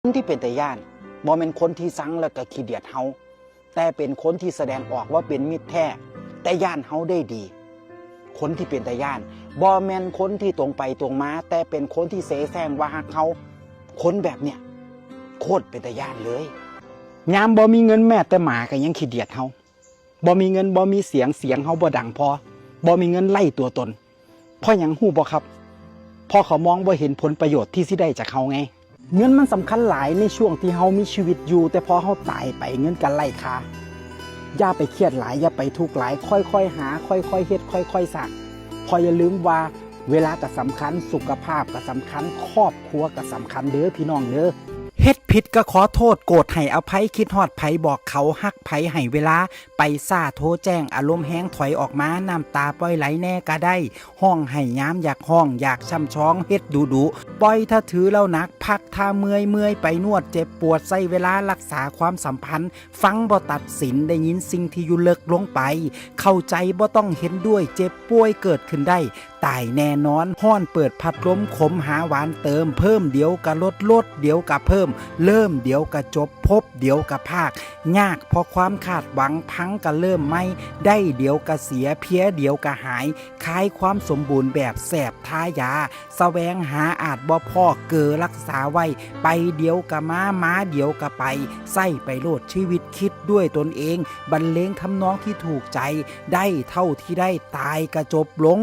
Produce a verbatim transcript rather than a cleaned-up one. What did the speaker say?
คนที่เป็นตาย้านบ่แม่นคนที่ซังแล้วก็ขี้เดียดเฮา แต่เป็นคนที่แสดงออกว่าเป็นมิตรแท้ แต่ย้านเฮาได้ดี คนที่เป็นตาย้านบ่แม่นคนที่ตรงไปตรงมา แต่เป็นคนที่เสแสร้งว่าฮักเฮา คนแบบเนี้ยโคตรเป็นตาย้านเลย ยามบ่มีเงินแม้แต่หมาก็ยังขี้เดียดเฮา บ่มีเงินบ่มีเสียง เสียงเฮาบ่ดังพอ บ่มีเงินไร้ตัวตน เพราะหยังฮู้บ่ครับ เพราะเขามองบ่เห็นผลประโยชน์ที่สิได้จากเฮาไง เงินมันสำคัญหลายในช่วงที่เฮามีชีวิตอยู่ แต่พอเฮาตายไปเงินก็ไร้ค่า อย่าไปเครียดหลาย อย่าไปทุกข์หลาย ค่อยๆหา ค่อยๆเฮ็ด ค่อยๆสร้าง เพราะอย่าลืมว่าเวลาก็สำคัญ สุขภาพก็สำคัญ ครอบครัวก็สำคัญเด้อพี่น้องเด้อ เฮ็ดผิดก็ขอโทษ โกรธให้อภัย คิดฮอดไผบอกเขา ฮักไผให้เวลา ไปซ่าโทรแจ้ง อารมณ์แฮงถอยออกมา น้ำตาปล่อยไหลแน่ก็ได้ ฮ้องไห้ยามอยากฮ้อง อยากช่ำชอง เฮ็ดดุๆ ปล่อยถ้าถือแล้วหนัก พักถ้าเมื่อย เมื่อยไปนวด เจ็บปวดใช้เวลารักษาความสัมพันธ์ ฟังบ่ตัดสิน ได้ยินสิ่งที่อยู่ลึกลงไป เข้าใจบ่ต้องเห็นด้วย เจ็บป่วยเกิดขึ้นได้ ตายแน่นอน ฮ้อนเปิดพัดลม ขมหาหวานเติม เพิ่มเดี๋ยวก็ลด ลดเดี๋ยวก็เพิ่ม เริ่มเดี๋ยวก็จบ พบเดี๋ยวก็พราก ยากเพราะความคาดหวัง พังก็เริ่มใหม่ ได้เดี๋ยวก็เสีย เพียเดี๋ยวก็หาย ขายความสมบูรณ์แบบแสบทายา แสวงหาอาจบ่พ้อ เกอรักษาไว้ ไปเดี๋ยวก็มา มาเดี๋ยวก็ไป ใช้ไปโลดชีวิต คิดด้วยตนเอง บรรเลงทำนองที่ถูกใจ ได้เท่าที่ได้ ตายก็จบลง